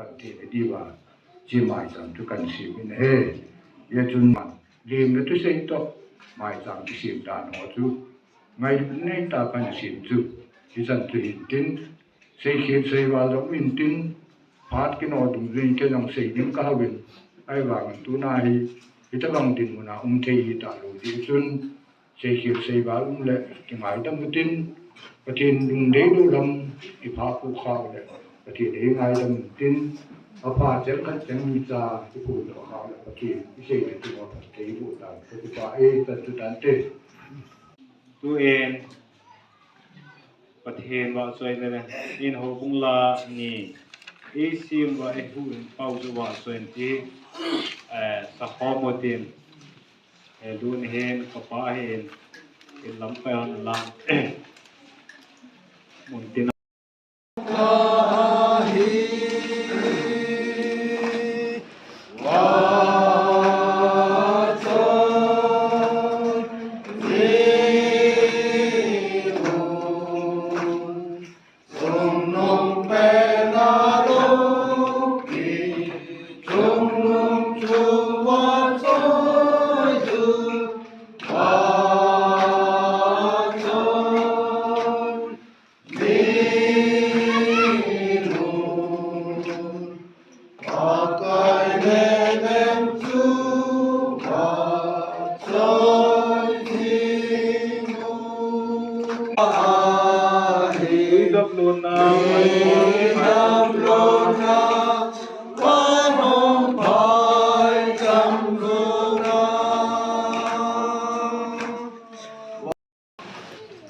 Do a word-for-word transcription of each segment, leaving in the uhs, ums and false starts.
Kan ti le diva, chi maicham chu kan sem in ahi. Hia chun ma, lim le thusei toh, maicham kisem dan ho chu, ngailutna neitah a kan sem chu, hichan chu hintin, seikhel seival jong um intin, phat kino dungjui in kei jong sei ding kahouvin, ahivangin tuna hi, hitobang dinmun a um thei hitalou jeh chun, seikhel seival um le, kingaidam utin, Pathen lungdei lou lam, iphah pukha u le, Pathen eingaidam utin, apha cheng khat cheng ni cha, iphondoh kha u le, Pathen isei le chunga phatthei iboh dan, kakipah e, chan chu tante. Tuin, Pathen vahchoina le, in houbung la ni, isem uva, ihuhhing pau chu vahchoi in ti, eh, sakhom utin, eh, tun hin, kapa hin, in lamkai hon lang, mun tin a.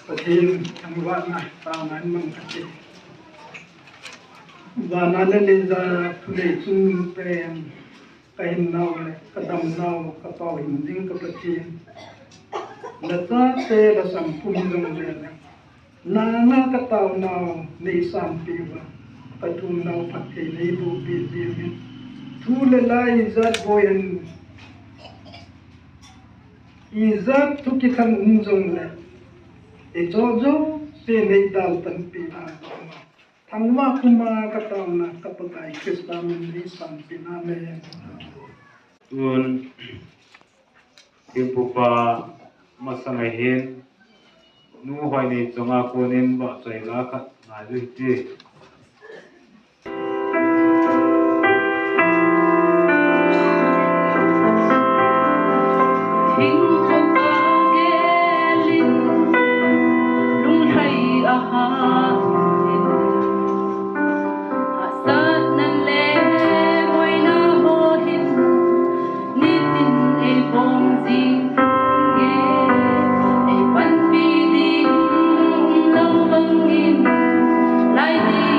Pathen thangvahna, taona in mang kate. Vana le leiya thu le chun pen, kahinnau le kadamnau, kapao hing ding ka Pathen. Nachate lhasam pum jong le, nanga kataonau neisanpeh uva, kathumnau phatthei neibohpeh jeh in. Thu le la ijat boi hen, ijat thu kithang um jongle, ijo jouse neidaltanpeh a, thangvah puma kataona ka Pakai Christa min in neisanpeh in, amen. Tun, thempupa masanga hin, Nu Hoinei chunga konin vahchoi la khat ngai u hite. Thingthong a gelin, lunglhai a hangin, hahsatna le boina ho hin, nitin eibom jing nge, eipanpi ding umlou bangin, lai ding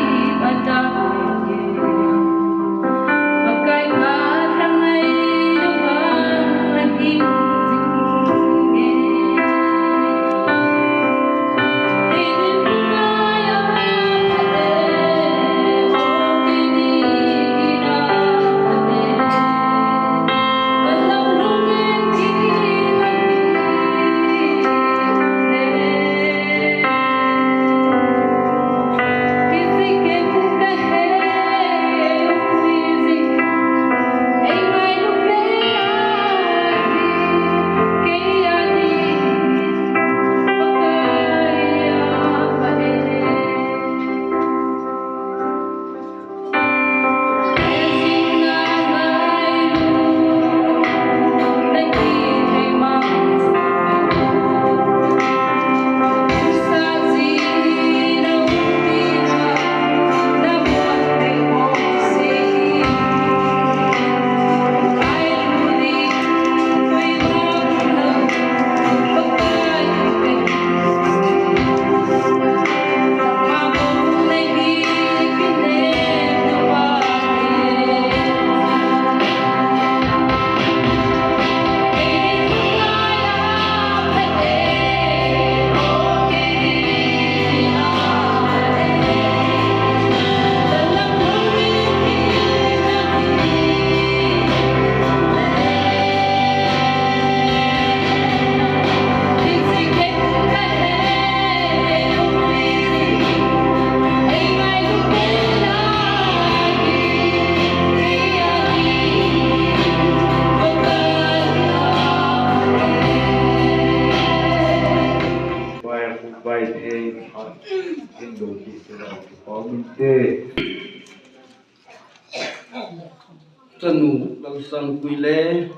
Chanu Lalsangpui le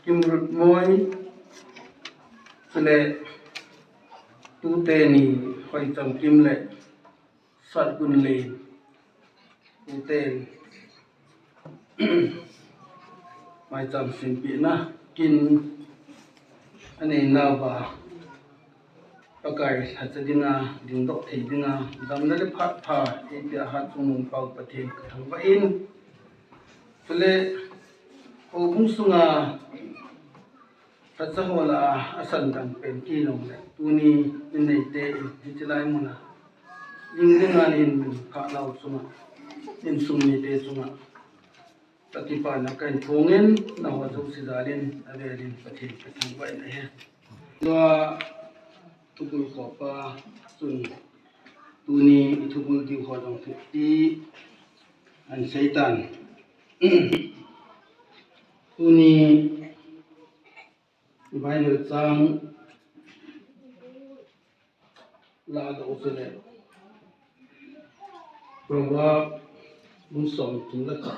Kimrutmoi, chule tute ni Hoichamkim le Satkunlen, tuten maicham simpina kin anei nauva Pakai lhacha dinga, dingdoh thei dinga, damna le phat pha eipia Hatchungnung Pau Pathen kathangvah in. Chule, houbung sunga lhacha ho lah a asan dang pen kilom le, tuni in neite in hiche lai muna ding dinga in min pha nau chunga, insung mite chunga, Pathen phatna kahin phongin, nangho jouse jalin, avelin Pathen kathangvah in ahi. Tua thubul khopa chun tuni ithubul diu ho jong thupi ahin seitan. Tuni Bible chang ladoh u chule Proverb bung somthum le khat,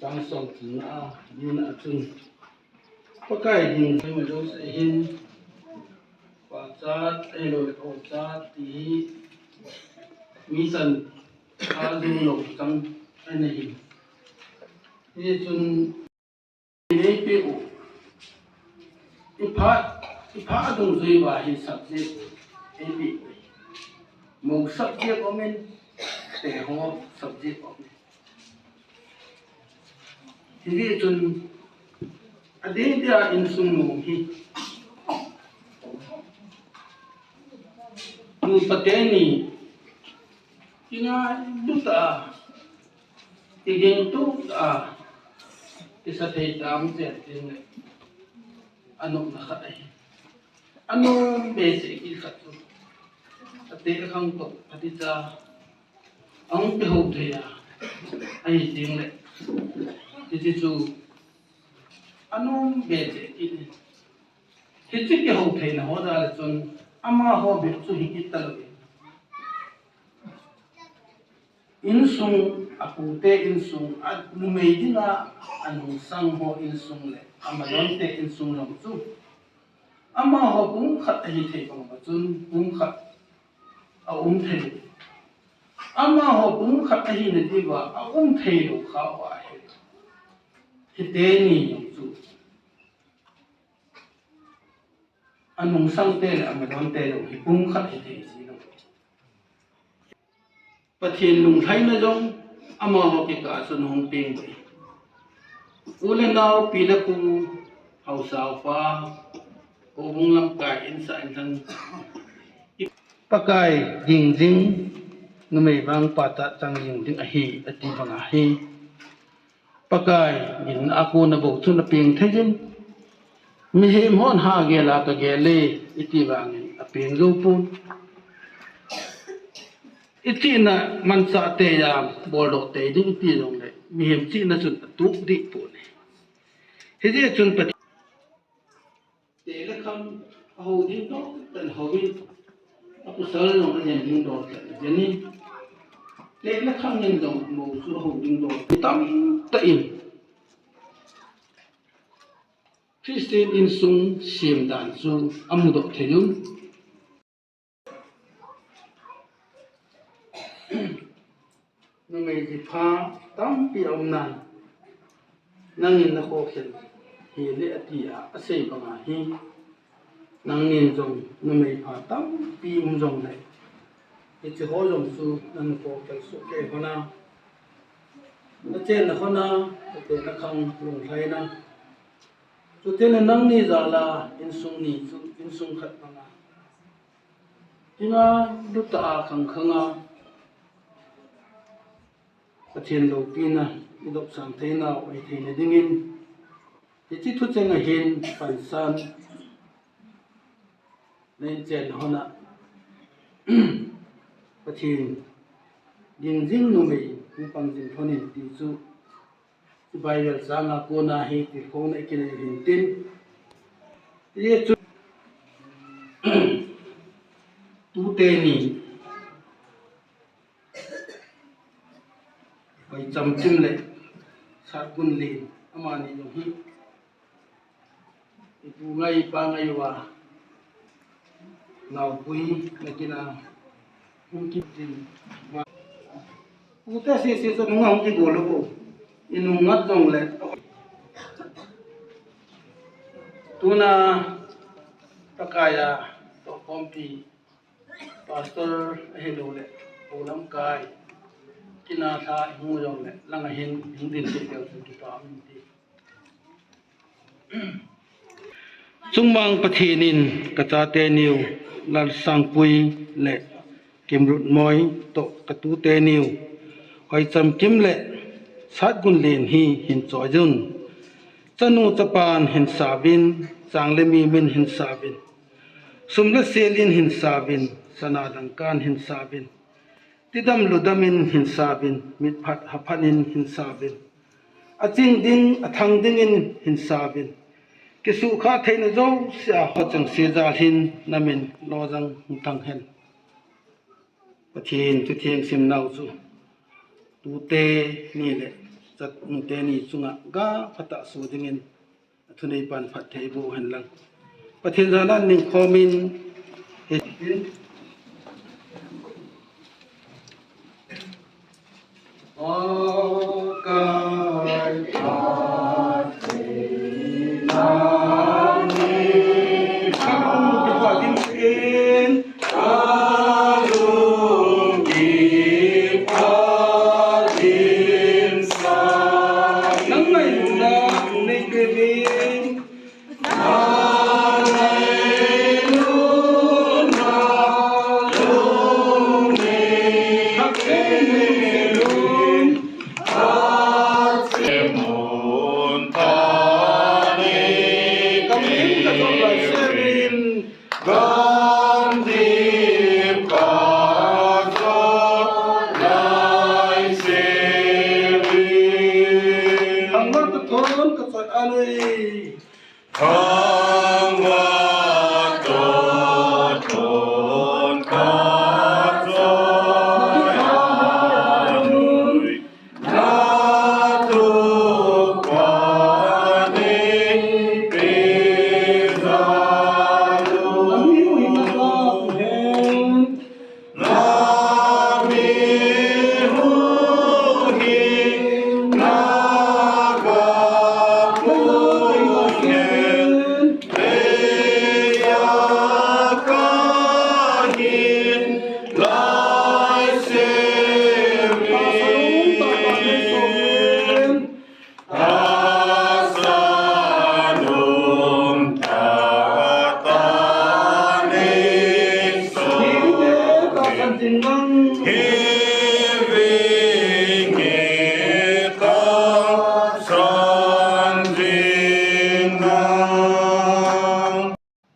chang somthum na a, nina a chun, Pakai ding jing ma jouse hin, pachat, ahilou le ochat ti hi, mi chan a jing lou chang ana hi. Hichun Eipeh u. Iphat, iphat adungjui uva hi subject eipeh u. Mou subject umin, teho subject umin. Hijeh chun, adeh dia insung nom hi. Nupa teni, kingailutah a, kigingtotah a, kisa thei tah a um chen tin le, anopna khat ahi. Anom behseh kit khat chu, ateh le khang toh phatechan, ahung kihou thei a, ahi teng le, hiche chu, anom behseh kit in. Hiche kihou theina ho jal a chun, amaho bep chu hi kit talou in. Insung, apute insung, anumei dinga, anungsang ho insung le, amalonte insung jong chu, amaho pumkhat ahi thei bang uva chun, pumkhat aum thei. Amaho pumkhat ahina diuva, aum thei lou kha uva ahi. Hiteni jong chu. Anungsangte le amalonte jong hi pumkhat hithei jilou. Pathen lunglhaina jong amaho kikah a chun hung peng uve. U le nao, pi le pu, haosa upa, houbung lamkai, insung insang. Pakai ging jing, numei vangpha tah chang jing ding ahi, ati banga hi. Pakai gin a kona bou chun apeng thei jin. Mihem hon ha gel a kagel e, iti vangin apeng jou pon. Ichihna manchah tei a, boldoh tei ding iti jongle, mihem chihna chun atup deh pon. Hijeh chun Pathen Teh le khang ahou ding dol tah in houvin, apasal jong ajen ding dol tah in ajen in. Teh le khang in jong mou chu ahou ding dol tah in, tamtah in Christian insung sem dan chu amudoh thei un. Numei jipha tampi aum nan, nangin nakhokhel hih le ati a, asei banga hi, nangin jong numei pha tampi um jongle, hiche ho jong chu nakhokhel soh kei hon a, nachenna hon a, nateh nakhang lunglhaina, chuteng le nangni jal a insung ni chu insung khat banga Tina luta a khang khang a Pathen loupina idopsang theinau ahi theina dingin, hiche thucheng a hin pansan nahin chen hon a, Pathen ging jing numei hung pang jing lhon in ti chu Bible chang a kona hi tilkhouna ikinei u hin tin. Hijeh chun tute ni Hoichamkim le Satgunlen, amani jong hi ipu ngai ipa ngai uva naopui nakinah hung kit jing uva. Pute sese chu nung a hung kigol u. Inung ngat jongle tuna Pakaiya tohkhompi Pastor ahilouleh, pu lamkai, kinah lha ihung jongle, langa hin, hung ding thei leu chun kipa um inte. Chungmang Pathen in kachate niu, Lalsangpui le Kimrutmoi toh katute niu, Hoichamkim le Satgunlen hi hin choiyun. Chanu chapan hin sauvin, chang le mimin hin sauvin. Sum le selin hin sauvin, sana dangkan hin sauvin. Tidam ludamin hin sauvin, mitphat haphatin hin sauvin. Aching ding, athang dingin hin sauvin. Kisukha theina jousea hocheng sejal hin namin lojang hung thang hen. Pathen thutheng simnau chu tute ni le chanu teni chunga gaphatah soh dingin athuneipan phatthei boh hen lang. Pathen jana ning khomin hi.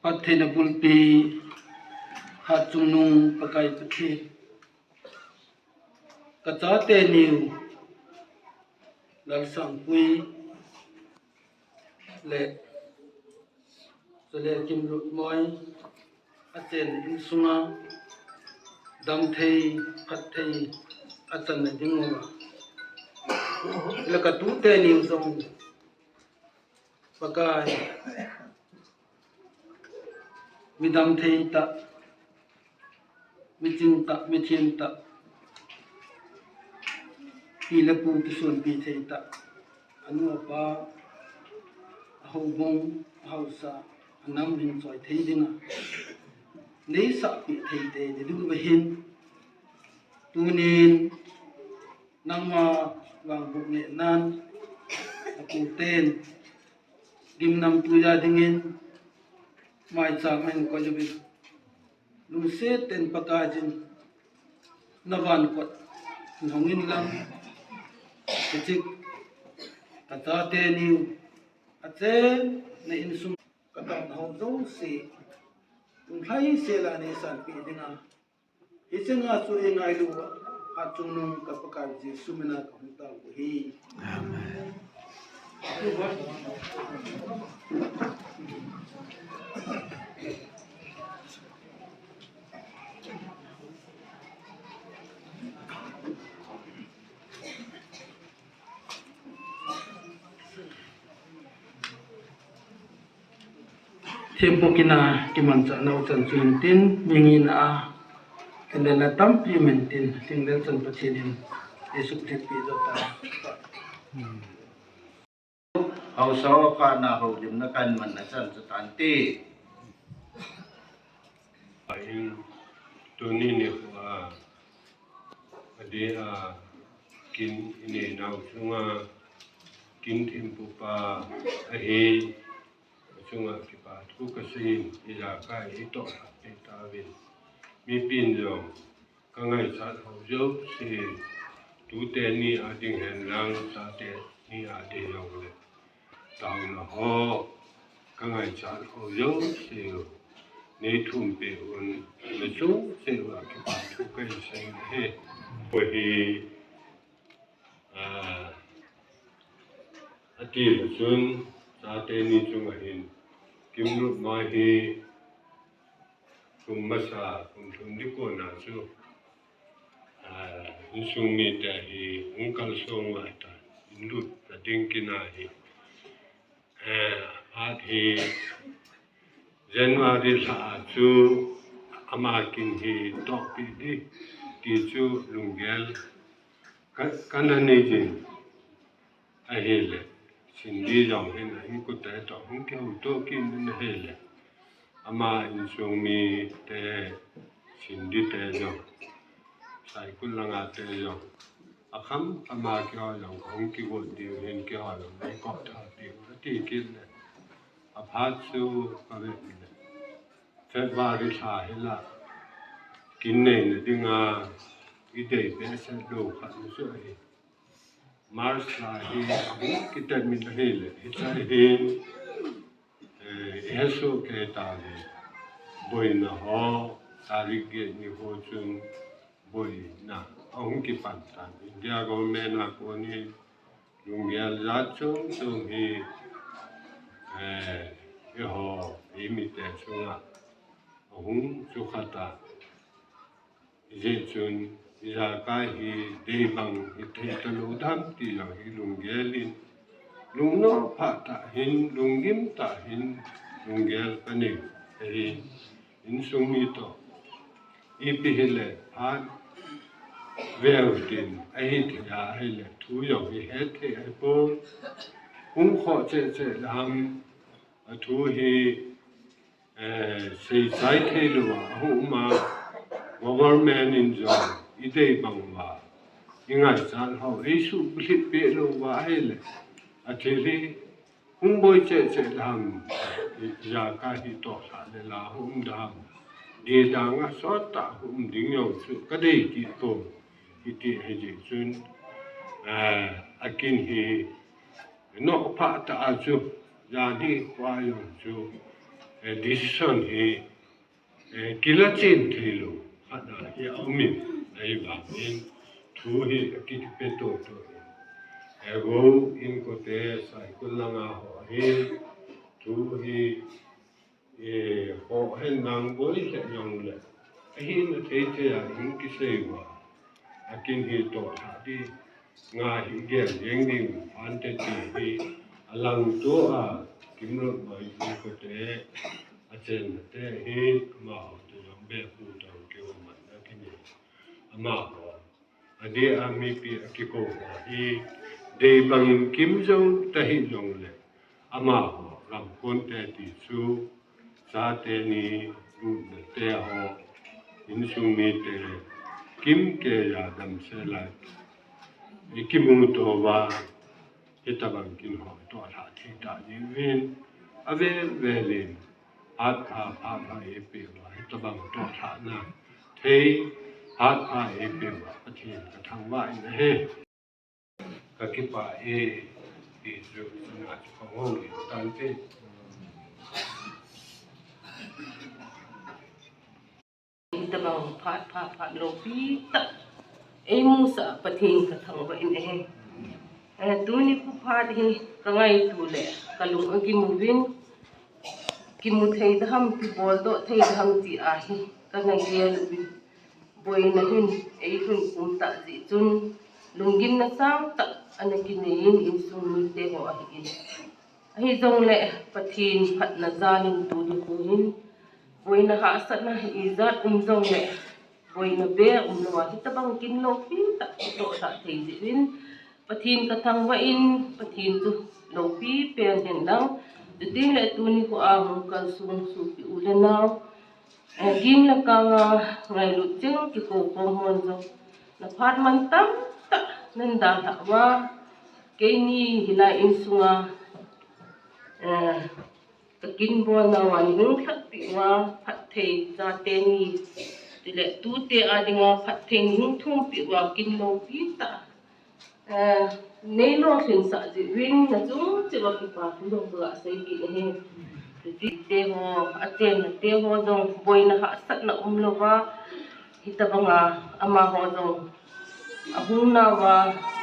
Pathen a bulpi, Hatchungnung Pakai Pathen. Kachate niu, Lalsangpui le, chule Kimrutmoi, achen insunga, damthei, phatthei, achanna dinguva. Le katute niu jong, Pakai, midam thei tah, miching tah, mithem tah, pi le pu kisonpi thei tah, anu apa, ahoubung, ahaosa, anam hin choi thei dinga, neisahpeh thei te, neidiu ahin, tunin, nangma vangboh nehnan, aputen, gimnamtui a dingin, maicham ahin koi uvin. Lungset tah in Pakaiyin, na vankot, hung in lang, hiche, kachate niu, achenna insung, katahna ho jouse, lunglhaisel a neisanpeh dinga, hiche nga chu eingailu uva, Hatchungnung ka Pakai Jesu mina kahung tao u ahi. Amen. Tempo kina kimanchah nau chan chu hintin, mi ngina a, kinlena tampi um intin, Lhinglel chan Pathen in eisuhthengpi jo ta. Haosa ho khatna houlimna kahin manna chan chu tante. Ahin tuni nikho a, adeh a, kin inei nau chunga, kin thempu pa ahi, achunga kipa thu kasei in, ijakai itoh lhah peh tauvin. Mipin jong kangaichat ho jouse, tute ni a ding henlang, chate ni a ding jongle, taona ho, kangaichat ho jouse u neithumpeh un, nachung cheh uva kipa thu kahin sei ahi. Koi hi, ah, ati le chun, chate ni chunga hin, Kimlutmai hi, kum masa, kum thum ding kona chu, ah, insung mite hi hung kalsong uva ta, in lutna ding kina hi. Eh, aphat hi January lha a chu ama kin hi tohpeh ding ti chu lunggel ka, kana nei jin ahile, Cindy jong hin a inkote toh hung kihouto kit in ahile, ama insung mite, Cindy te jong, Saikul langa te jong, akham khama keiho jong kahung kigot diu hin, keiho jong neikop tha diu ati kit le, aphat chu kavet le, February lha hi la kin neina dinga idei behseh lou khat chu ahi. March lha hi ahung kitem in ahile, hiche hin, eh, ihesoh kei tauve. Boina ho, tarik get nikho chun boina ahung kipan tan. India government a konin lunggel jat chom chom hi, eh, eiho, eimite chunga ahung chukha tan. Hijeh chun, ijakai hi deibang hithei talou dam ti jong hi lunggel in, lungnom phatah hin, lunggim tah hin, lunggel kanei ahi. Insung mi toh, ipi hile, phat veu tin, ahithei a ahile, thu jong hi hethei ahipoi. Hung khoh cheh cheh le ham, athu hi, eh, seichai thei louva ahung um a, government in jong idei bang uva, ingaichat ho eisuh bulhit peh louva ahile, athil hi hung boi cheh cheh le ham, ijakai hi toh lhah le la hung um dem, didang a sot tah hung um ding jong chu kadei kit poi, hiti ahijeh chun, eh, akin hi, Nohphat tah a chu, jan hi kho jong chu, eh, decision hi, eh, kilachen thei lou khat ahi aumin, ahivangin thu hi akipe toto in. Eh, Gou inkote Saikul langa ho hi, thu hi, Eh, khoh hen lang boi lheh jong le, ahina thei thei a hung kisei uva, akin hi toh lhah ding, nga hi gel jeng ding, ante ti hi, alangto a, Kimlutmai inkote, achenna te hi, amaho toh jong beh pu tong kiho man a kini, amaho. Adeh a mipi akikou ho hi, dei bangin kim jou tahih jongle, amaho gamkon te ti chu, chate ni lutna te ho, insung mite, kim keiya damsel a, ikimuto uva, hitabang kin ho toh lhah thei ta diuvin, avel vel in, phat pha, phat pha eipeh uva, hitabang toh lhahna thei, phat pha eipeh uva, Pathen kathangvah in ahi. Kakipah e, ti chu, na chu kahou in tante. Hitabang phat pha, phat loupi tah eimusah Pathen kathangvah in ahi. Eh, tuni khu phat hi kangaito le kalung agim uvin, kimu thei dem, kiboldoh thei dem ti ahi, kana gel uvin. Boina hin eilhun pum tah jeh chun, lunggimna chang tah ana kinei in, insung mite ho ahin. Ahijongle Pathen phatna jal in tuni nikho hin boina hahsatna ijat um jongle boina be umlou a hitabang kin loupi tah kitoh tah thei jeh in Pathen kathangvah in Pathen chu loupi pen hen lang. Chutengle tuni nikho a hung kalsong sopi u le nao, eh, ging le kang a ngailut cheng kiko khom hon jong naphat man tamtah nan dalhah uva, keini hilai insunga, eh, kakin bolna uva nei hung lhatpeh uva phatthei chate ni, chule tute a dinga phatthei nei hung thumpi uva kin loupi tah, eh, nei lolhinsah jeh uvin nachung cheh uva kipa thu jong kaga sei kit ahi. Tute ho, achenna te ho jong boina hahsatna umlouva hitabanga amaho jong ahung nauva,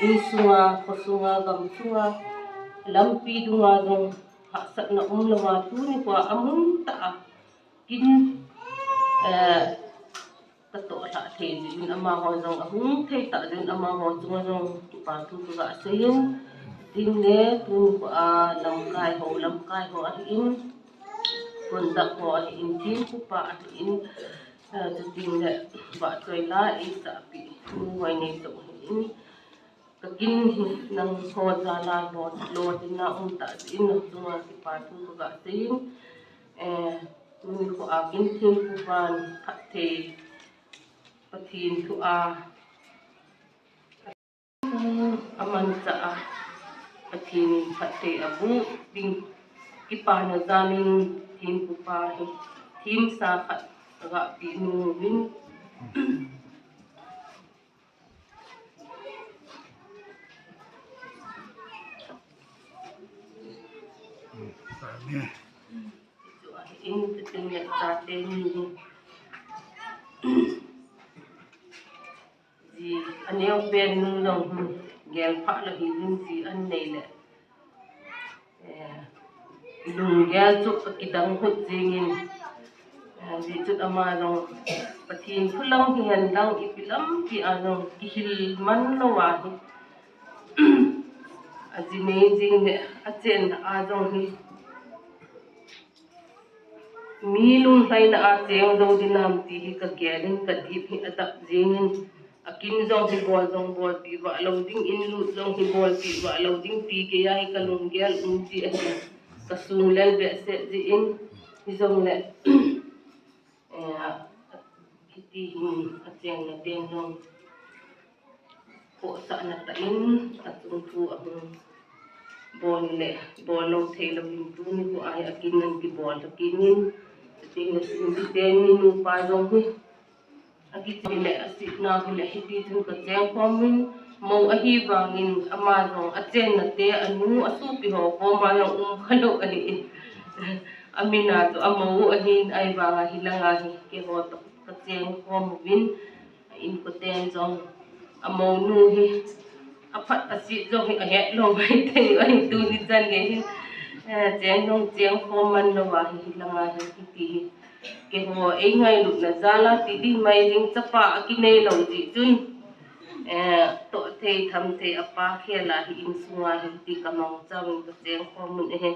insunga, khosunga, gamsunga, lampi dunga jong hahsatna umlouva tuni nikho a amun tah a kin, eh, katoh lhah thei jeh in amaho jong ahung thei tah jeh in amaho chunga jong kipa thu kaga sei in, chutengle tuni nikho a lamkai ho, lamkai ho ahin, conduct ho ahin, thempupa ahin, eh, chutengle vahchoi la eisahpeh nu Hoineichong ahin, kakin hi nangho jal a lolhinna um tah jeh in nachunga kipa thu kaga sei in, eh, tuni nikho a kin thempupan phatthei Pathen thu a amanchah a Pathen in phatthei aboh ding kipana jal in thempupa hi themsa khat kaga peh nom uvin. Amen. Chuin chutengle chate ni hi ji aneo pen nu jong hin gelphah lou hih in ji anei le, eh, lunggel chu kakidang hut jing in, eh, hijeh chun ama jong Pathen thu lang hihen lang ipi lampi a jong kihil man lou ahi. Aji nei jing le achenna a jong hi mi lunglhaina a cheng jou ding ham ti hi kagel in kadip hi adap jing in, akin jong hi bol jong bolpeh vah lou ding, in lut jong hi bolpeh vah lou ding ti keiya hi kalunggel um ji ahi, kasung lel behseh jeh in, hijongle, eh, hiti hin achenna ten jong khohsahna tah in achung thu ahung bol le bol lou thei louvin tuni nikho a hi akin nan kibol takin in, chutengle Singbi teni nupa jong hi akichoi le asitna hile hiti chun kacheng khom in, mou ahivangin ama jong achenna te anu asopi ho koma jong um khalou ahi. Amin a chu amou ahin ahivanga hilanga hi keiho toh kacheng khom uvin, a inkoten jong amounu hi aphat asit jong hi ahet lou maithei u ahi tuni chan gei hin, eh, cheng jong cheng khom man louva hi hilanga hi hiti hi keiho eingailutna jal a ti ding mai jing chapa akinei lou jeh chun, eh, toh thei tham thei apa khel a hi insunga hi ti kamangchan kacheng khom un ahi.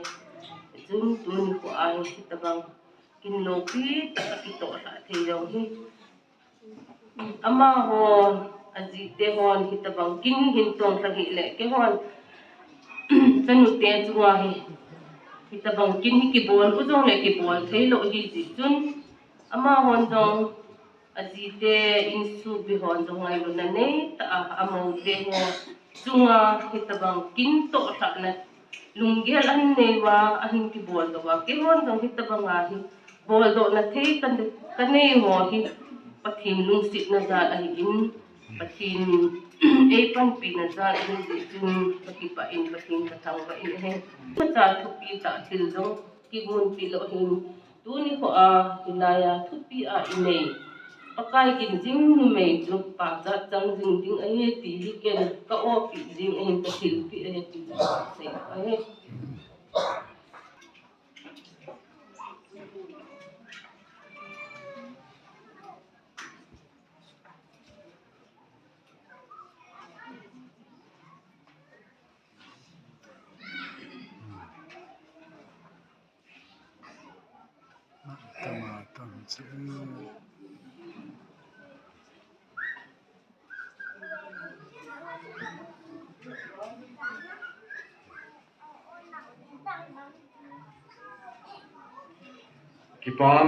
Chun tuni nikho a hi hitabang kin loupi tah kitoh lhah thei jong hi. Amaho, ajite hon hitabang kin hin tong lha hih le, keihon, chanu te chunga hi, hitabang kin hi kibol u jong le kibol thei lou hi jeh chun, amahon jong, ajite insunbi hon jong ngailutna nei tah a, amou te ho chunga hitabang kin toh lhahna lunggel ahin nei uva, ahin kibol doh uva, keihon jong hitabang a hi boldohna thei ka, kanei ho hi Pathen lungsetna jal ahin, Pathen eipanpina jal ahi jeh chun kakipah in Pathen kathangvah in ahi. Kacha thupi tah thil jong kigonpi lou hin, tuni nikho a hilai a thupi a inei Pakai gin jing numei chu pachat chang jing ding ahi ti hi ken ka-opeh jing ahin kathilpeh ahi ti chu kasei ahi. Kipa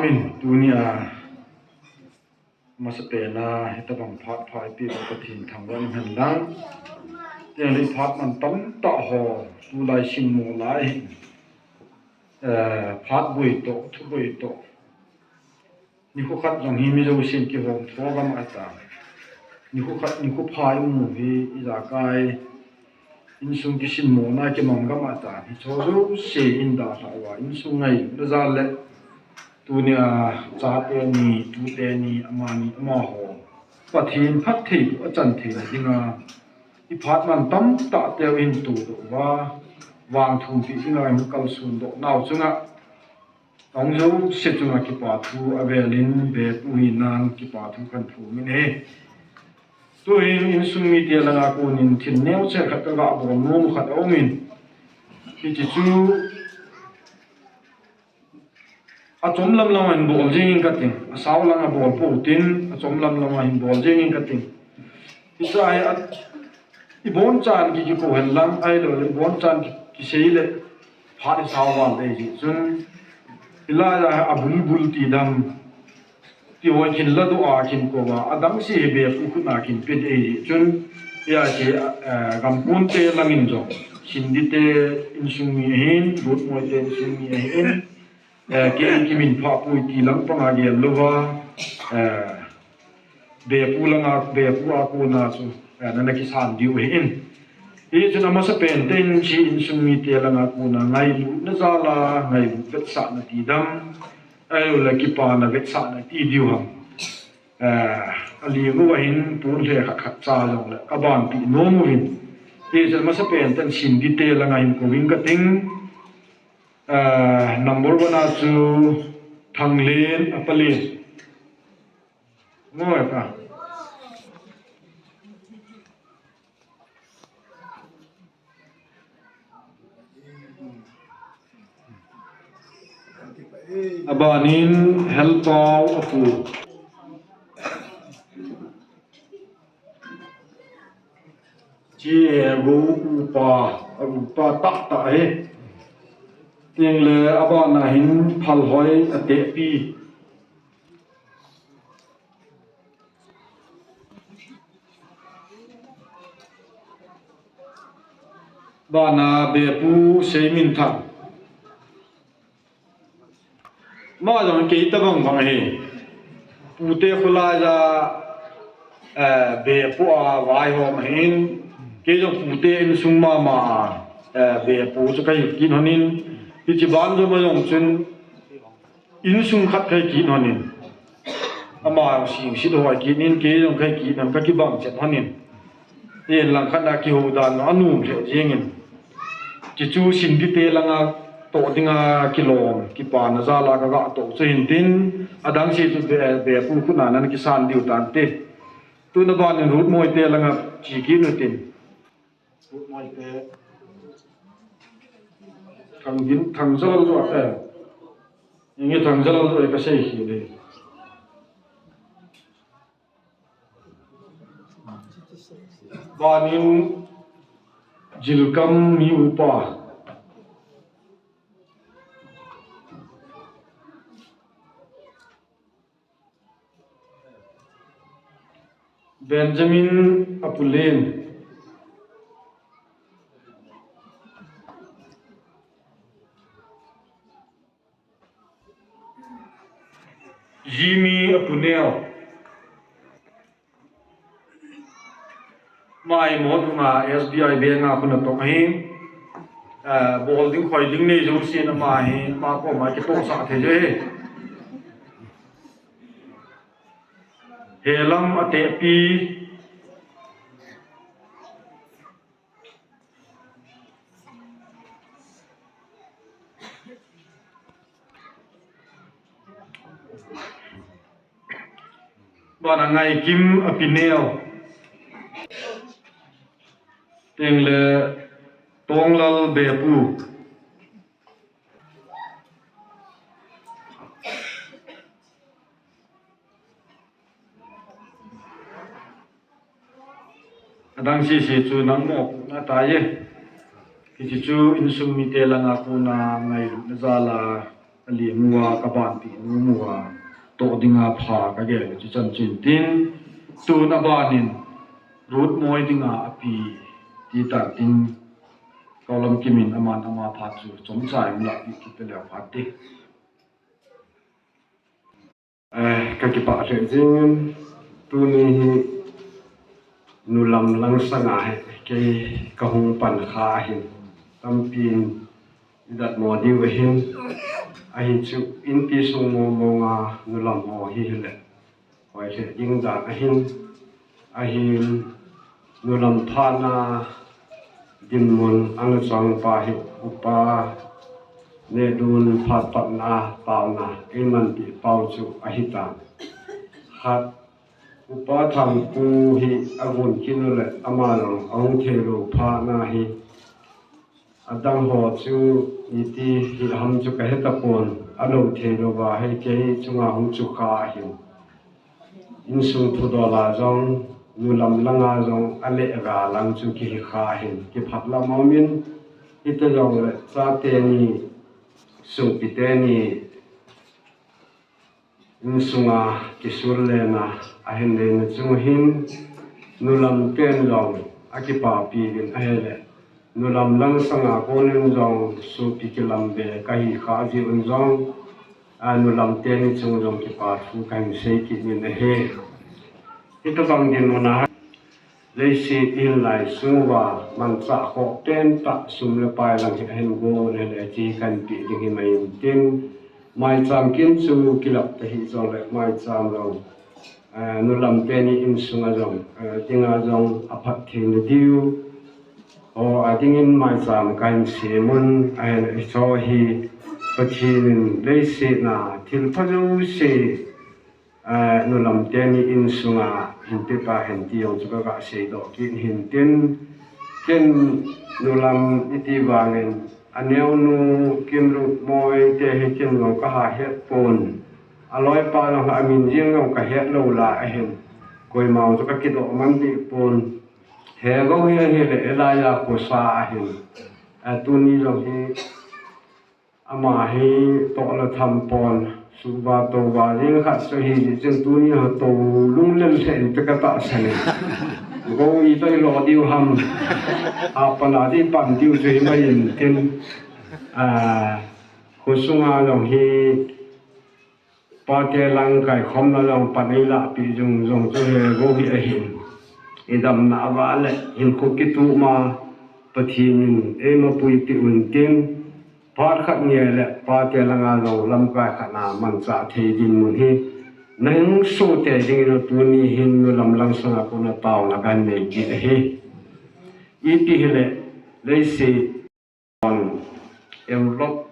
min tunia masapen a hitabang phat pha eipeh Pathen thangvah in hen lang. Teng le phat man tamtah ho tulai simmo lai hin, eh, phat boi toh, thu boi toh. Nikho khat jong hi mi jousen kihom tho gam ata. Nikho khat, nikho pha imu hi ijakai insung kisimmo na kimang gam ata. Hicho jouse in dalha uva insung ngailutna jal le tunia chate ni, tute ni, amani amaho Pathen phattheiboh achan theina dinga iphat man tamtah teu in todoh uva vangthumpi dinga ihung kalson doh nau chunga ahung jouse chunga kipa thu avel in bepu hinan kipa thu kahin phongin ahi. Tuhin insung mite langa konin thil neocha khat kaga bol nom khat aumin, hiche chu achom lam lama hin bol jengin kating, asao langa bol pou tin, achom lam lama hin bol jengin kating. Hiche hi a, ibonchan ki, kikou hen lang, ahilouleh ibonchan ki, kisei le phat isao val dei jeh chun, hilai a abulbul tidam, ti hoi khin ladoh a khin kouva, adangse hi bepu khutna khin pe dei jeh chun, hiche, eh, gamponte langin jong, Sindite insung mi ahin, Rutmoite insung mi ahin, eh, kei kiminphah poi ti lang panga gel louva, eh, bepu langa, bepu a kona chu, eh, nana kisan diu ahin. Hichun amasapen tah in hiche insung mite langa kona ngailutna jal a, ngailut vetsahna tidam, ahilouleh kipana vetsahna ti diu ham. Eh, aling uva hin pon lheh khat khat cha jongle kabanpi nom uvin. Hichun amasapen tah in Sindite langa hin kouving kating. Ah, number one a chu Thanglen, Apalen. Ngoi ka. Abanin Helpau, apu. Chi, eh, go upa, upa tahtah hi. Tengle abana hin Phalhoi, Atehpi. Bana bepu Seiminthang. Ama jong kei tabang bang ahi. Pute khulai a, eh, bepu a vaihom ahin. Kei jong pute insung mama a, eh, bepu chu kahi kit lhonin. Hiche ban jong ama jong chun insung khat kahi kit lhonin. Ama jong singsit hoi kit in, kei jong kahi kit lhon, kakibang chet lhonin. Hiche lang khat a kihou dan anom lheh jengin. Hichu Sindite langa toh dinga kilom, kipana jal a kaga toh chu hintin, adangse chu be, bepu khutna nana kisan diu tante. Tuna banin Rutmoite langa che kit utin. Rutmoite. Thang din, Thangjalal jo, eh. Inge Thangjalal jo, eh, kasei hi le. Banin Jilkam mi upa. Benjamin Apulen. Jimmy Apuneo. Ama hi Mohotdunga S B I Bank a khun atong ahi. Eh, bol ding khoi ding nei jousen ama hi, ama koma kitohsah thei jeh ahi. Helam Atehpi. Bana Ngaikim Apineo. Tengle Tonglal Bepu. Nang sese chu nang mo na ta ye. Hiche chu insung mite langa kona ngailutna jal a, alemu a, kabanpi nom uva, toh dinga pha kagel chu chan chin tin, tun abanin Ruth moi dinga api ti tan tin, Kaulam Kimin aman ama phat chu chomcha in lahpeh kit leu phat te. Eh, kakipah lheh jingin, tuni hi nulam langsanga hi kei kahung pan kha ahin, tampin idatmo diu ahin, ahi chu inpi sung mong monga nulam ho hi hileh hoi lheh ding dan ahin, ahin nulam phatna dinmun ana chang pa hi upa Nehlun phat patna taona eimanpeh pau chu ahitan. Khat, upa Thangpu hi agon kit uleh ama jong ahung theilou phatna hi adang ho chu iti hi ham chu kahe tapon, alou theilou va hi kei chunga hung chu kha ahin. Insung thudol a jong, nulam langa jong, aleh aga lang chu kihi kha ahin, kiphat lam aumin, hita jongleh chate ni, sungpi teni, insunga kisul lena ahin neina chung hin, nulam ten jong akipapi uvin ahileh, nulam langsanga konin jong sungpi kilam be kahi kha jiuvin jong, a, nulam teni chung jong kipa thu kahin sei kit nin ahi. Hitobang dinmun a leiset ihin lai sung uva manchah khoh pentah sum le pai lang hi ahin go le le ti kahin pe ding hi mai intin, maicham kin chu kilap ta hijongleh maicham jong, eh, nulam teni insunga jong, eh, dinga jong aphat theina diu ho adingin maicham kahin semun, eh, hicho hi Pathen in leiset a thilpha jouse, eh, nulam teni insunga hinti tahen ti jong chu kaga seidoh kit hintin, ken nulam iti vangin aneonu Kimrutmoi te hi ken jong kaha het pon, aloipa jong amin jeng jong kahet lou lai ahin, koima chu kakidoh man deh pon, hegou hi ahileh Elijah khosa ahin, eh, tuni jong hi ama hi toh le tham pon, suhva touva jeng khat chu ahi jeh chun tuni hi tou lunglel lheh inte katahsan e. Gou itoi lo diu ham, apan a di pan diu chu hi mai intin, a, khosunga jong hi pate lang kaikhomna jong pan eilahpeh jong jong chu hegou hi ahin, idamna ava leh hinkho kituhma Pathen in eimapuipeh untin, phat khat ngei leh pate langa jong lamkai khat a manchah thei dinmun hi nahin soh tei dingin tuni hin nulam langsanga kona taona kahin nei kit ahi. Iti hileh leiset envelope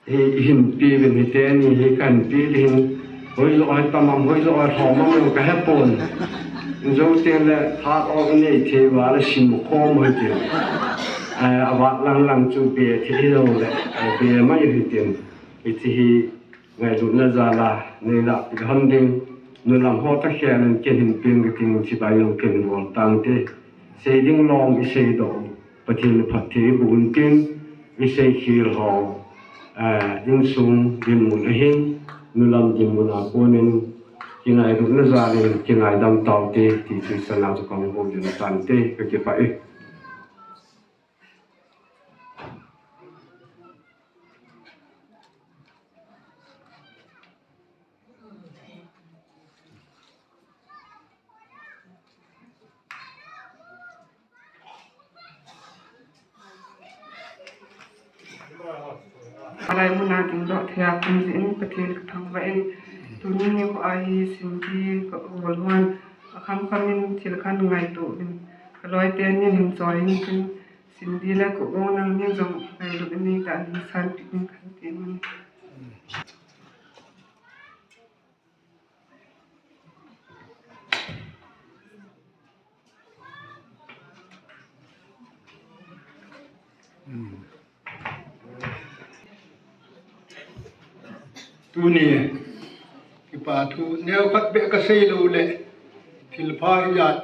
hi ihin pe uvin, hiteni hi kahin pe ding hin, hoijo hi tamam, hoijo hi lhomam jong kahe pon. Jou teng le phat o inei thei uva le simkhom hitin, eh, avat lang lang chu be thei hilou le, eh, be mai hitin, hiche hi ngailutna jal a neilahpeh lhon ding, nulam ho takhel in ken hin peng kating, chibai jong ken hin bol tangte, sei ding lom iseidoh u, Pathen in phatthei eiboh untin, iseikhel ho, eh, insung dinmun ahin, nulam dinmun a konin kingailutna jal in kingaidam taute ti chu isana chu kahung houlim tante, kakipah e. Alai muna dingdoh thei a kum jeh in Pathen kathangvah in, tuni nikho a hi Cindy ka u Bolhuan akham kham in thil kahin ngaito uvin, kaloi tenin hin choi intin, Cindy le ka u nangnin jong ngailut in neitah in sanpeh ding kahin ti nom e. Tuni kipa thu neokhat beh kasei lou le, thilpha ijat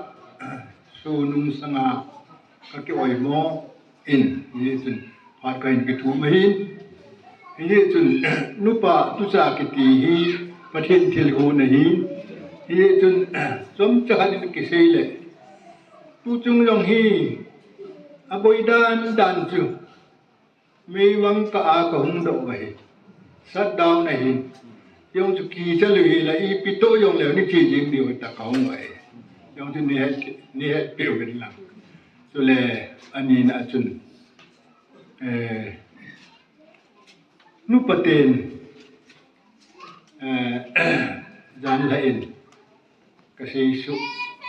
Chu nungsanga ka kioimo in, hichun phat kahin kithum ahin. Hichun nupa tucha kiti hi Pathen thilgon ahi. Hichun chomcha khat in kisei le, tuchung jong hi aboi dan dan chu Meivang kah a kahung doh uva hi. Shutdown ahin. Jong chu kicha lou hi la ipi toh jong leu ni che jing diu ta kahung uva hi. Jong chu ni het, ni hetpeh uvin lang. Chule ani na chun, eh, nupa ten, eh, jan la in. Kasei suh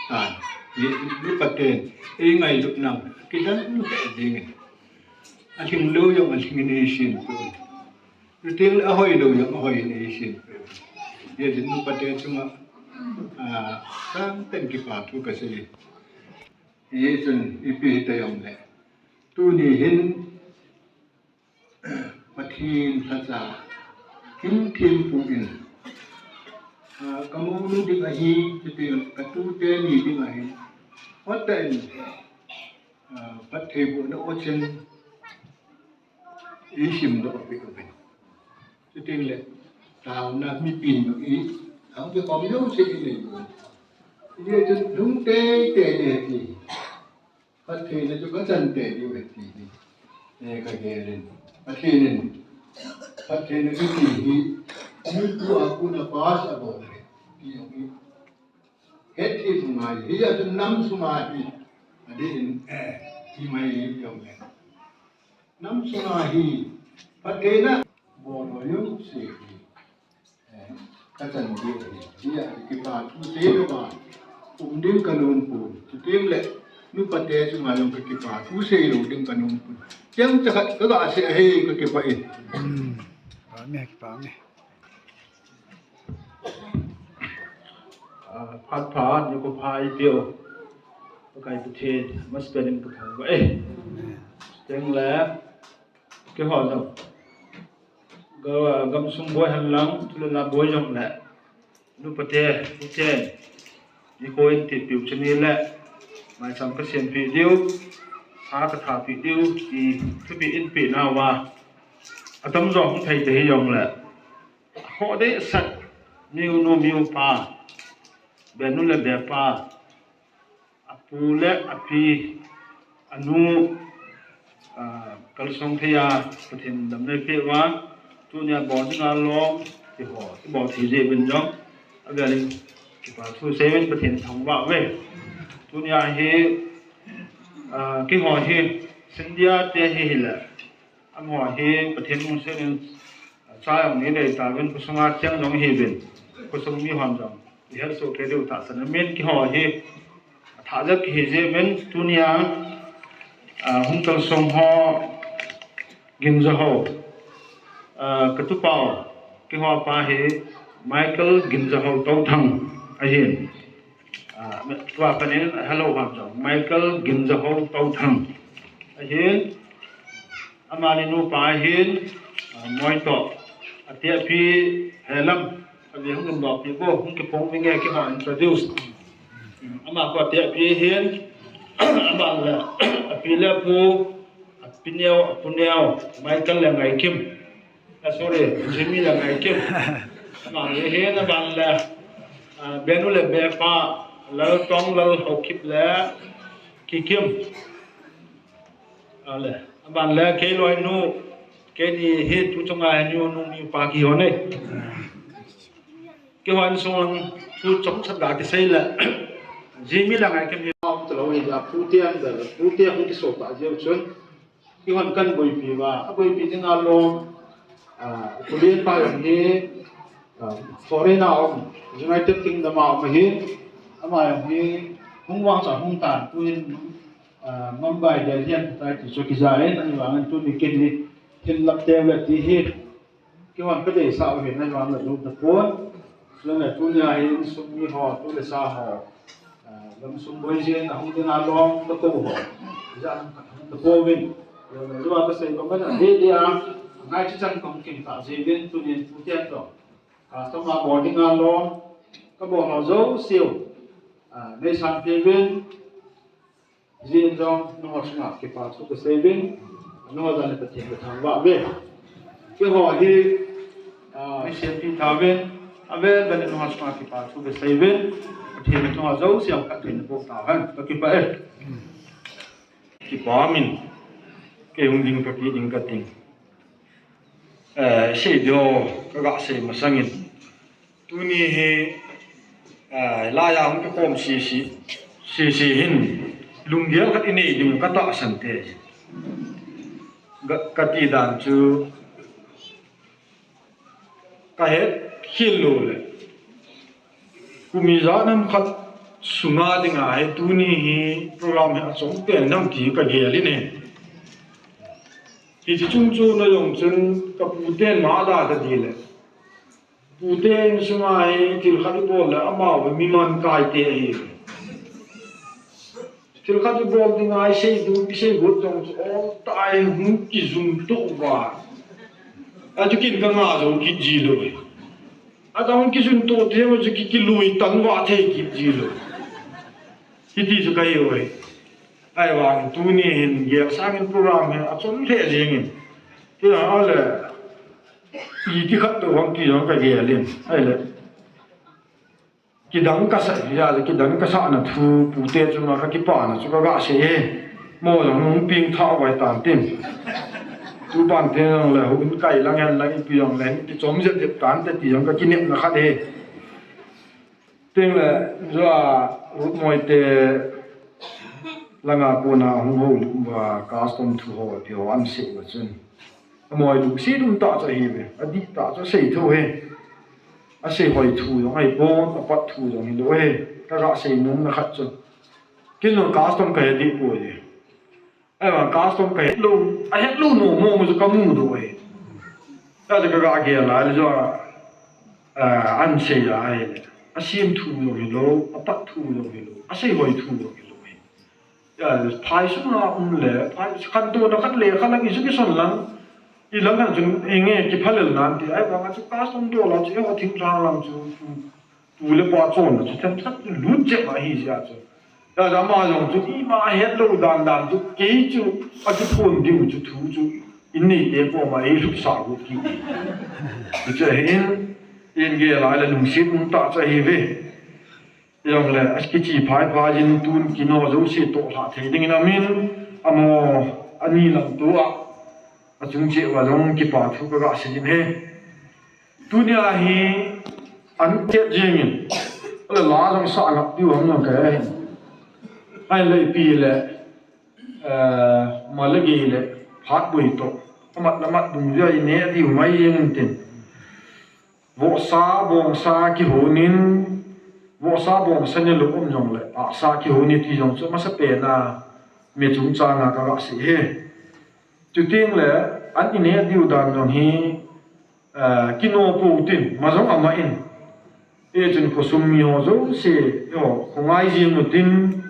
tan. Ni, nupa ten, eingailut nau, kidang tah dingin. Alhing lou jong alhing in eisempeh un. Chuteng le ahoi lou jong ahoi in eisempeh un. Hijeh chun nupa te chunga, ah, sangtah in kipa thu kasei. Hijeh chun ipi hita jong le, tuni hin, Pathen lhacha hin thempu in, ah, kamounu ding ahi, chuteng katute ni ding ahi. Hoitah in, ah, phattheibohna o chen eisimdoh peh uvin. Chuteng le, taona mipin jong i, ahung kikhom jouse inei uvin. Hijeh chun lhung teitei ding ahi ti. Phattheina chu kachan tei diu ahi ti hi, eh, kagel in. Pathen in phattheina kiti hi mitu a kon a pass abol ahi ti jong hi hethem ngai. Hijeh chun nam sunga hi adeh in, eh, ti mai jong le, nam sunga hi phattheina bol ho jouse hi, eh, kachan diu ahi. Hijeh a kipa thu sei louva um ding kanom pon. Chuteng le nupa te chunga jong kakipa thu sei lou ding kanom pon. Chomcha khat kaga sei ahi, kakipah e. Hmm. Kipa me, kipa me. Ah, phat pha, nikho pha eipeu Pakai Pathen masapen in kathangvah e. Chuteng le, keiho jong, ga-, gamsung boi hen lang, thulhuhna boi jong le, nupa te, tute, nikho in tepeh u chani le, maicham kasempeh diu, sa kathapeh diu, ti thupeh in peh nauva, atam jo hung thei ta hijong le, akhoh dehset, miu nu miu pa, benu le bepa, apu le api, anu, ah, kalsong thei a Pathen damna eipeh uva, tunia bol dinga lom, keiho, kibol thei jeh uvin jong, avel in kipa thu sei uvin Pathen thangvah uve. Tunia hi, ah, keiho hi, Scindia te hi hile, amaho hi Pathen lungset in, cha jong nei dei tauvin, khosunga cheng jong hiuvin, khosung mihon jong ihet soh kei diu tahsan aumin, keiho hi athah jep kihi jeh uvin, tunia, ah, hung kalsong ho Gimjahou, ah, katupau, keiho pa hi Michael Gimjahou Touthang ahin. Ah, tua panin hello ham jong, Michael Gimjahou Touthang ahin. Amani nupa ahin, ah, Moitoh, ati api Helam, api hung dom doh pi bo, hung kiphong vinge, keiho introduce. Ama khu ati api ahin, aban le, api le apu, api neo, apu neo, Michael le Ngaikim. Ah, sorry, Jimmy le Ngaikim. Aban le ahin, aban le, ah, benu le bepa, Laltong, Lalhaokip le Kikim. Ale, aban le kei loinu, keini hi tuchunga hi nu, nu, nupa kihi hon e. Keiho insung lang thu chomcha ga kisei le, Jimmy le Ngaikim hi um talou hija, pute an da, pute hung kiso ta jeh chun, keihon kaboipi uva, aboipi dinga lom, ah, Pu Lianpa jong hi, ah, foreign a um, United Kingdom a um ahin, ama jong hi hung vangcha hung tan, tuhin, ah, Mumbai, Delhi a um tai ti chu akija in, ahivangin tuni kin hi hin lam teu le ti hi, keihon kadeisah u ahin, ahivang le lou tapon. Chule tunia hi insung mi ho, tu le sa ho, ah, gamsung boi jeh in ahung dinga lom kakou ho, ijat ham kahung tapouvin. Chule tua kasei bang in ahi dia, ngaicha chan kahung kin tah jeh uvin, tunin pute toh customer bol dinga lom kabol ho jouseu, ah, neisanpeh uvin. Jin jong nangho chunga kipa thu kasei uvin, nangho jong le Pathen kathangvah uve. Keiho hi, ah, mi sempi tha uvin, avel vel in nangho chunga kipa thu kasei uvin, Pathen in nangho jouse a phatthei naboh tauhen, kakipah e. Kipa min, kei hung ding kaki ding kating. Eh, sei ding ho, kaga sei masangin. Tuni hi, eh, laiya hung kikhom sese, sese hin, lunggel khat inei ding katahsan te. Ga, kati dan chu, kahet khel lou le. Kum ijat ham khat sunga dinga hi tuni hi program hi achom pen ham ti kagel in e. Hiche chung chon a jong chun kapu ten ma ada kati le. Pute insunga hi thil khat ibol le amaho mi mankai te ahi. Thil khat ibol dinga isei ding, isei got jong chu, o, tai hung kijum to uva. Achu kin kanga jo kit ji lou. Achu hung kijum to te, achu ki, kilui tan uva thei kit ji lou. Hiti chu kahi uve. Ahivangin tuni hin gel sangin program hi achom lheh jengin. Tia ahile, iti khat to ham ti jong kagel in. Ahile. Kidang kasa, ja, kidang kasahna thu, pute chunga kakipana chu kaga sei e. Mo jong hung peng tha uva tan tin. Tupan te jong le, hung kai lang hen lang ipi jong le, kichom jep jep tante ti jong kakinepna khat e. Tin le, jo a, Ruth Moite langa kona hung houlim uva, custom thu ho, ti ho ahin sei uva chun. Amoi lungset um tah chu ahi ve, adih tah chu asei thou e. Asei hoi thu jong ahipon, apat thu jong hilou e. Kaga sei nomna khat chu. Kin jong custom kahe deh poi e. Ahivang custom kahet lou, ahet lou nom mong chu kamu doh e. Tia chu kaga gel a le jo a, ah, ahin sei a ahile. Asem thu jong hilou, apat thu jong hilou, asei hoi thu jong hilou e. Tia, phai sunga um le, phai khantouna khat le khat lang ijui kison lang, ilang khat chun inge kiphalel nante, ahivang a chu custom dol a chu eiho thinglhang lang chu, pu le pa chonna chu themkhat chu lut jep ahi jeh a chu. Tia, ama jong chu ima het lou dan dan chu, kei chu akiphon diu chu thu chu, in neite koma eilhutsah got kit. Hichu ahin, in gel a le lungset um tah chu ahi ve. Jongle, akiche phai phai jin tun kino jouse toh lhah thei dingin amin, amo, ani lam tua, achung cheh uva jong kipa thu kaga sei jin e. Tunia hi, ahin chet jengin, ale la jong sa ngap diu ham jong kahe. Ahile ipi le, eh, mal le gei le, phat boi toh, amat le amat dungjui a ineh diu mai jengin tin. Vohsa, bongsa kihonin, vohsa bongsa nelou um jongle, ahsa kihon e ti jong chu amasapen a, mi chungchang a kaga sei e. Chuteng le, ahin neh diu dan jong hi, eh, kino pou tin, ama jong ama in. Hichun khosung mi ho jouse, eiho, khongai jing utin,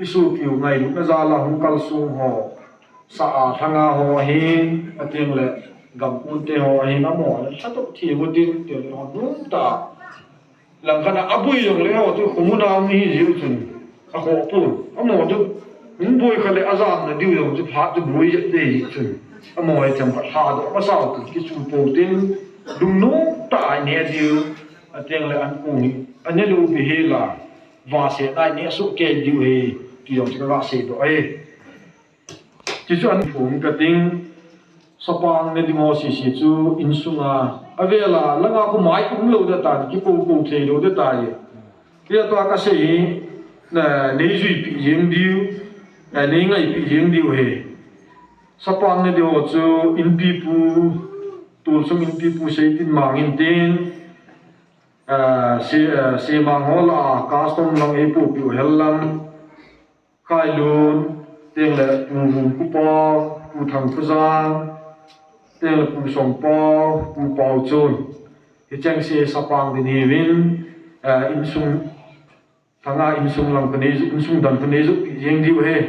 isopiu ngailutna jal a hung kalsong ho, sa a lhanga ho ahin, ateng le, gamkon te ho ahin, amaho le, lhadoh thei utin, tile ho nomtah. Langkhat a aboi jongle ho chu, khomun a um hi jiu chun, akhoh pon. Amaho chu, hung boi kha le ajamna diu jong chu, phat chu boi jep ding ahi chun. Amaho hi themkhat lhadoh masa utin, kichu pou tin, lungnom tah a ineh diu, ateng le ankong hi, anelou behel a, vase nai neh soh kei diu ahi, ti jong chu kaga seidoh e. Chuchu ahin phong kating, sapang ne ding ho sese chu insunga, avel a, langa khomai umlou ding ahitai, kikou kou theilou ding ahitai. Hitia tua kasei hi, na, neijuipi jeng diu, na, neingaipeh jeng diu ahi. Sapang ne ding ho chu inpipu, tolsung inpipu Seitinmang in tin, a, Se, a, Semang ho lah a, custom lang eipohpeh u hen lang. Khailun, teng le Pu Vumkhupa, Pu Thangkhojang, teng le Pu Sompao, Pu Paochun. Hicheng se sapang ding hiuvin, eh, insung, thanga insung lang kanei, insung dan kanei ju jeng diu ahi.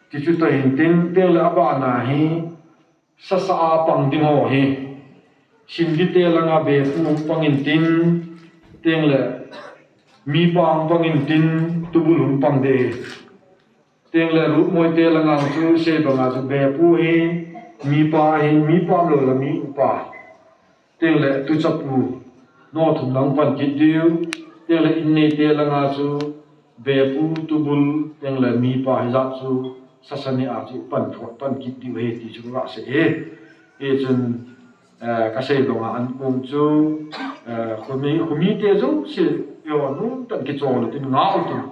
Tichu toh hin tin, teng le abana hi, Sasa a pang ding ho hi, Singdi te langa be pu hung pang intin, teng le mi pang pang intin, tubul hung pang ding. Tengle Rutmoi te langa chu sei banga chu bepu hi, mipa hi, mipa lou le mi upa. Tengle tuchapu, no thum lang pan kit diu. Tengle innei te langa chu bepu, tubul, tengle mipa hijat chu sasani a chu pan thot pan kit diu ahi ti chu kasei e. Hichun, eh, kasei banga an um chu, eh, khumi, khumi te jouse, eiho nung tan kichol tin ngau tin.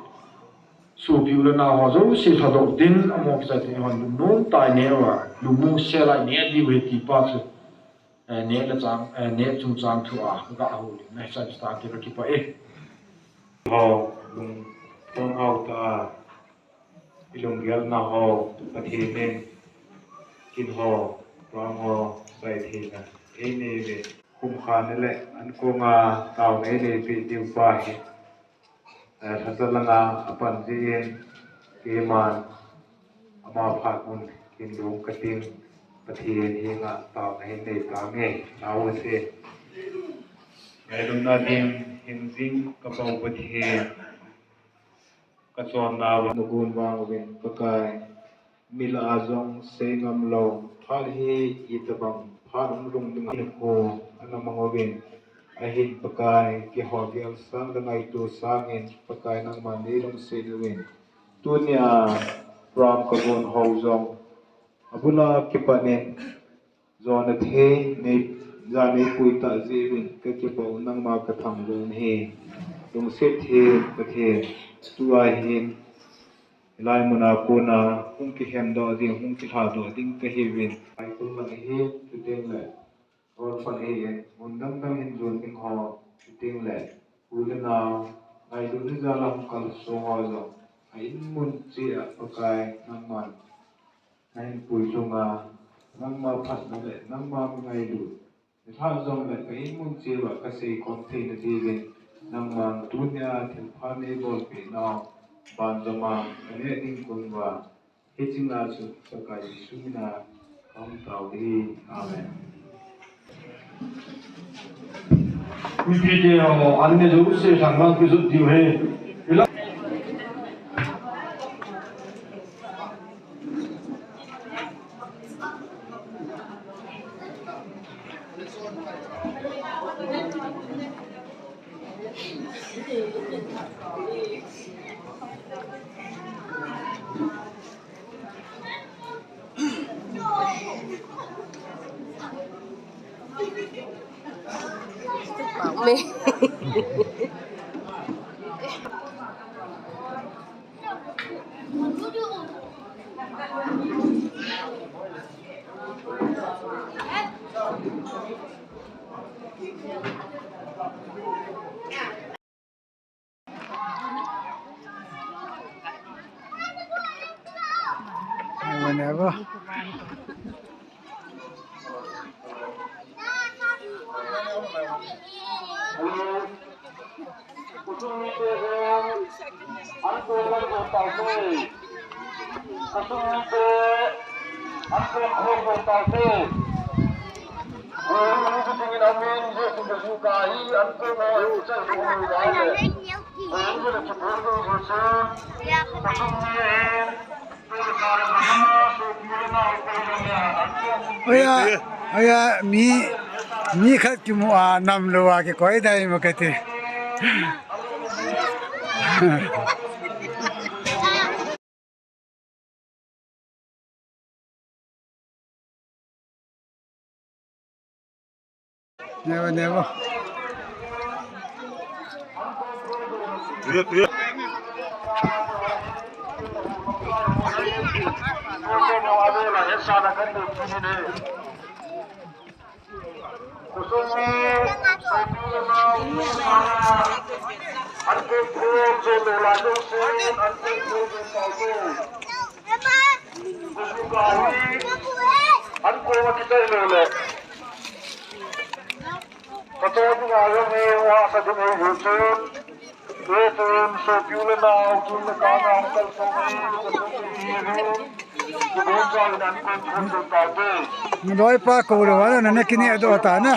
Sopi u le nao ho jouse lhadoh tin, amaho kichai tin eihon lungnom tah in neh uva, lungmong sel a neh diu ahi ti pa chu, eh, neh le chang, eh, neh chungchang thu a, ka houlim na, hichai chu tante kakipah e. Ho, lungthim hao tah a, ilunggel nau ho, Pathen in, kin ho, program ho, sai thei na, einei uve. Kum khat ni le, an kong a, taona einei peh diu pa hi. Eh, lhasam langa apan jeh in, keiman ama phat mun hin lung kating, Pathen henga taona hin nei tange, taona se. Ngailutna ding hin jing kapau Pathen, kachonna uva nagon vang uvin Pakai. Mi lah a jong sei ngam lou, phat hi itobang phat hung lhung ding ahi, ana mang uvin. Ahin Pakai, kihoulim sang le ngaito sangin, Pakai nangman neilungset uvin. Tunia program kagon ho jong, abula kipat in, jona thei nei, ja neipui tah jeh uvin, kakipah u, nangma kathangvah u ahi. Lungset thei Pathen, tua hin, hilai muna kona, hung kihendoh ding, hung kilhadoh ding kahiuvin. Ai kum lang ahin, chuteng le, orphan ahin, mun dang dang hin jon ding ho, chuteng le, u le nao, ngailutna jal a hung kalsong ho jong, a in mun cheh a Pakai nangman, nahin puichung a, nangma phatna le, nangma ngailut, nilhah jong le, ka in mun cheh uva, kasei khom theina diuvin, nangman tunia thilpha neibolpeh nau, banjom a, kaneh ding kon uva, hiche nga chu Pakai Jesu mina kahung tao uve. Amen. Mipi te ho, an ne jouse thangvah kijot diu ahi. Whenever. Oya, oya, mi, mi khat kimu a nam lou a kikoi dai mo kati. Never, never. Tuya, tuya. Loipa kou lou vang na, na kinehdoh ta na.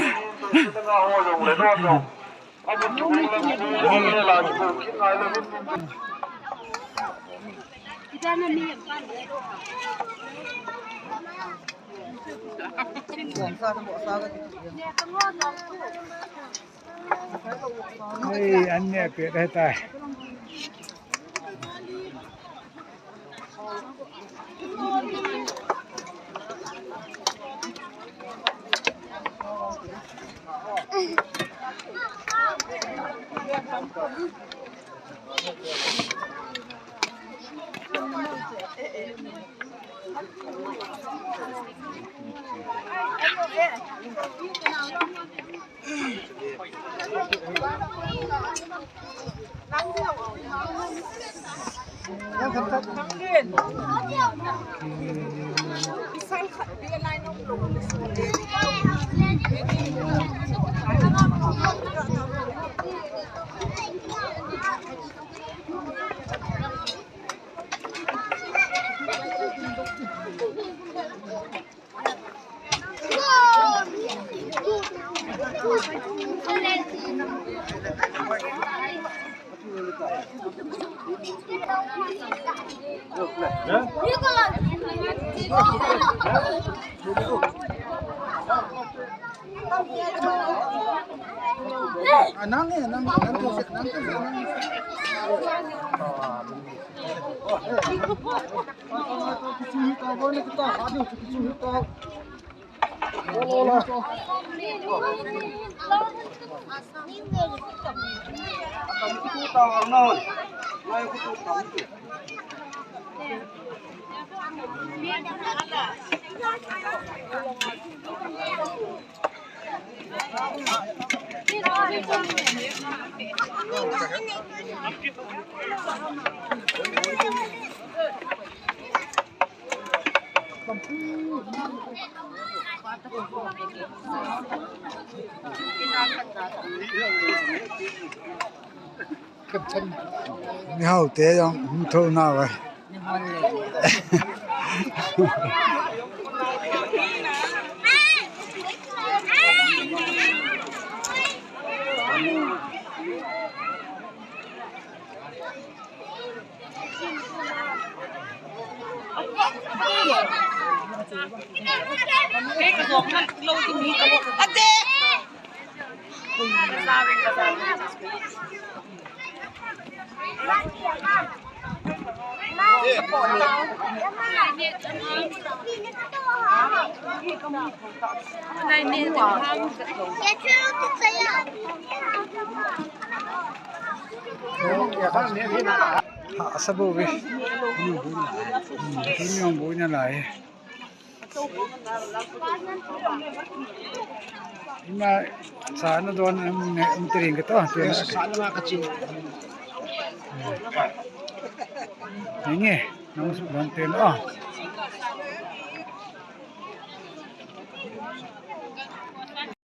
Hei, an neh pet ahitai. Ni hao te jong hung tho nau ve. Ha, asa bou ve. Hmm, tuni jong bou nalai. Ima, sa nadon, um, ne, um, tering ke to, tu. Sa na ka chin. Nge, nang su don ten, oh.